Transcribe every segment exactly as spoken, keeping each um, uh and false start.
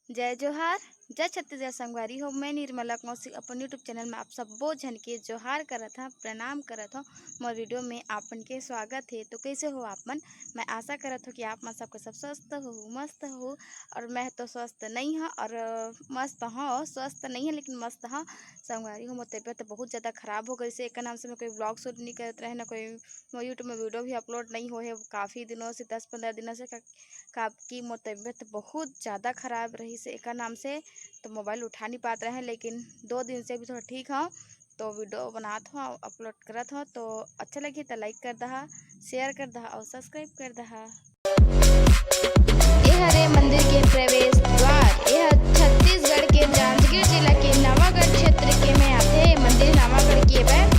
जय जोहार, जय छत्तीसगढ़ संगवारी हो। मैं निर्मला कौशिक अपन YouTube चैनल में आप सब्बो झन के जोहार करत हव, प्रणाम करत हव। मोर वीडियो में आपन के स्वागत हे। तो कैसे हो आप मन? मैं आशा करत हव कि आप मन सबके सब स्वस्थ हो, मस्त हो। और मैं तो स्वस्थ नहीं हव और मस्त हव, स्वस्थ नहीं है लेकिन मस्त हव। संगवारी हो, मोर तबीयत बहुत ज़्यादा खराब हो गई से, एकर नाम से मैं कोई ब्लॉग शूट नहीं करत रहे, ना कोई मोर YouTube में वीडियो भी अपलोड नहीं होए हे काफ़ी दिनों से, दस पंद्रह दिनों से, का-, काबकि मोर तबीयत बहुत ज़्यादा खराब रहिस हे एकर नाम से, तो मोबाइल उठा नहीं पात रहे, लेकिन दो दिन से अभी थोड़ा ठीक हव, तो वीडियो बनात हव, अपलोड करत हव। तो अच्छा लगी तो लाइक कर दहा, शेयर कर दहा और सब्सक्राइब कर दहा। ए हरे मंदिर के प्रवेश द्वार। ए ह छत्तीसगढ़ के जांजगीर जिला के नवागढ़ क्षेत्र के में आथे। ए मंदिर नवागढ़ के एवं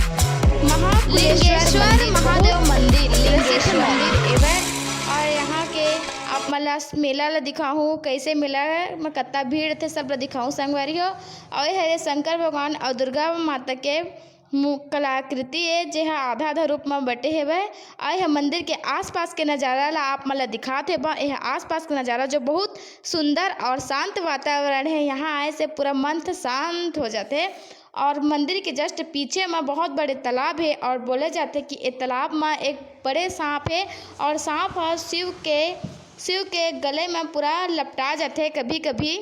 महाकुलेश्वर लिंगेश्वर मंदिर, महादेव बहुत मंदिर, प्रसिद्ध लिंगेश्वर। मंदिर एवं। और यहाँ के आप मन ला मेला ला दिखाहूँ, कैसे मेला में कत्ता भीड़ थे, सब ला दिखाहूँ संगवारी हो। और ए हरे शंकर भगवान और दुर्गा माता के मु-, कलाकृति ए, जेहा आधा-आधा रूप म बटे हेवय। अउ एह मंदिर के आसपास के नजारा ला आप मन ला दिखात हेबा। एह आसपास के नजारा जो बहुत सुंदर और शांत वातावरण हे, यहाँ आए से पूरा मन शांत हो जाथे। और मंदिर के just पीछे म बहुत बड़े तालाब हे और बोले जाथे कि ए तालाब म एक बड़े सांप हे और सांप ह शिव के, शिव के गले म पूरा लपटा जाथे कभी-कभी।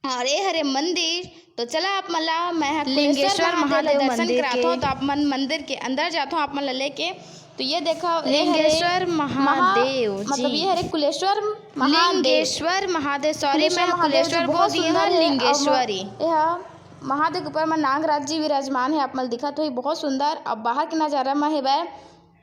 और ए हरे मंदिर, तो चला आप मन ला मैं ह कुलेश्वर लिंगेश्वर महादेव ला महादेव दर्शन मंदिर कराथों। के। तो आप मन मंदिर के अंदर जाथों, आप मन ला लेके। तो ये देखो, ए हरे लिंगेश्वर महा-, महादेव मतलब जी। ये हरे कुलेश्वर महादेव। लिंगेश्वर महादेव, sorry, कुलेश्वर मैं महादेव जो कुलेश्वर बहुत बोल दी हूँ, सुंदर हे, और म-, लिंगेश्वरी। ये ह महादेव के ऊपर में नागराज जी विराजमान हे, आप मन ला दिखत होही, बहुत सुंदर। अब बाहर के नजारा में हेवय,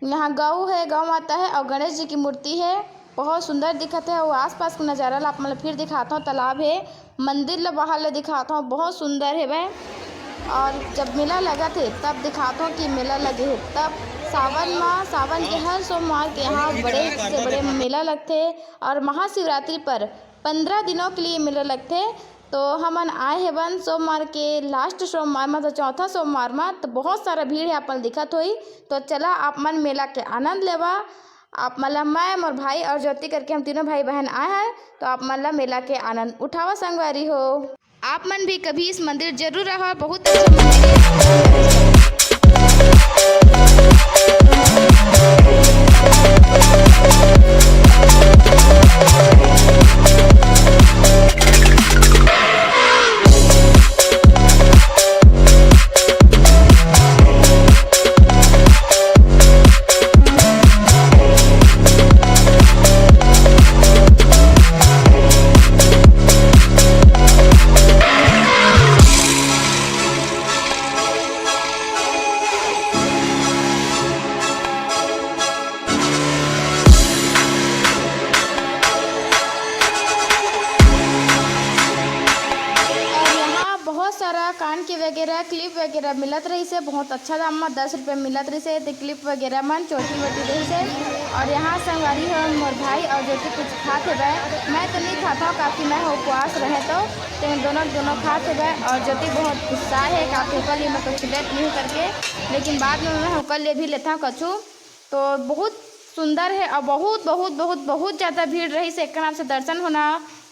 यहाँ गऊ हे, गऊ माता हे और गणेश जी की मूर्ति हे, बहुत सुंदर दिखत हे। और आसपास के नजारा ला आप मन ला फिर दिखात हूँ, तालाब हे, मंदिर ला बाहर ला दिखात हूँ, बहुत सुंदर हेवय। और जब मेला लगत हे तब दिखात हूँ कि मेला लगे हे तब। सावन मा, सावन के हर सोमवार के यहाँ बड़े से बड़े मेला लगथे और महाशिवरात्रि पर पंद्रह दिनों के लिए मेला लगथे। तो हमन आए हेवन सोमवार के last सोमवार, मतलब चौथा सोमवार मा, तो बहुत सारा भीड़ हे, आप मन दिखत होही। तो चला आप मन मेला के आनंद लेवा। आप मन ला मैं, मोर भाई और ज्योति करके हम तीनों भाई बहन आए हैं, तो आप मन ला मेला के आनंद उठावा संगवारी हो। आप मन भी कभी इस मंदिर जरूर आवा, बहुत अच्छा मंदिर हे। और यहाँ बहुत सारा कान के वगैरह, clip वगैरह मिलत रहिस हे, बहुत अच्छा दाम मा दस रुपये मिलत रहिस हे। ते clip वगैरह मन चोटी वोटी रहिस हे। और यहाँ संगवारी हो, मोर भाई और ज्योति कुछ खात हेवय, मैं तो नहीं खात हूँ, काकि मैं ह उपवास रहे, तो ते दोनों, दोनों खात हेवय। और ज्योति बहुत गुस्सा हे, काकि ओकर लिए मैं कुछ लेत नहीं हूँ करके, लेकिन बाद में मैं ओकर लिए भी लेता हूँ कछु। तो बहुत सुंदर हे और बहुत, बहुत, बहुत, बहुत ज़्यादा भीड़ रहिस हे, एकर नाम से दर्शन होना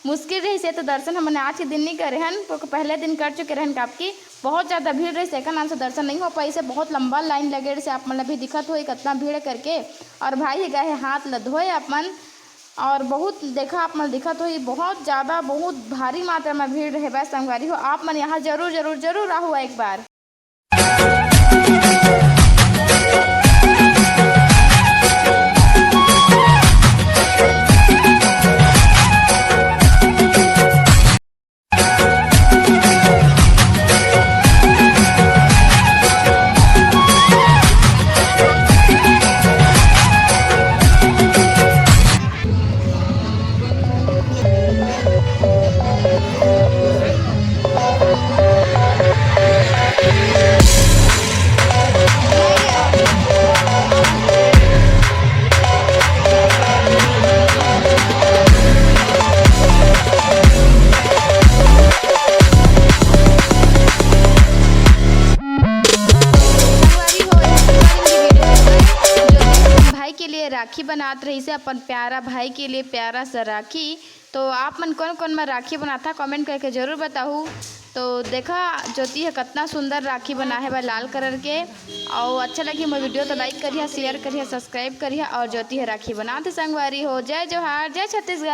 मुश्किल रहिस हे। तो दर्शन हमन आज के दिन नहीं करे हन, तो पहले दिन कर चुके रहन, काकि बहुत ज़्यादा भीड़ रहिस हे, एकर नाम से दर्शन नहीं हो पाइस हे। बहुत लंबा line लगे रहिस हे, आप मन ला भी दिखत होही कितना भीड़ करके। और भाई हे गए हे हाथ ला धोए अपन, और बहुत देखा आप मन दिखत होही, बहुत ज़्यादा, बहुत भारी मात्रा में भीड़ रहे बा संगवारी हो। आप मन यहाँ जरूर, जरूर, जरूर आहू एक बार। राखी बनात रहिस हे अपन प्यारा भाई के लिए प्यारा सा राखी। तो आप मन कौन कौन मन राखी बनाथा, comment करके जरूर बताहू। तो देखा, ज्योति ह कतना सुंदर राखी बनाए हे भाई, लाल कलर के। और अच्छा लगी मोर video तो like करिहा, share करिहा, subscribe करिहा। और ज्योति ह राखी बनात हे संगवारी हो। जय जोहार, जय छत्तीसगढ़।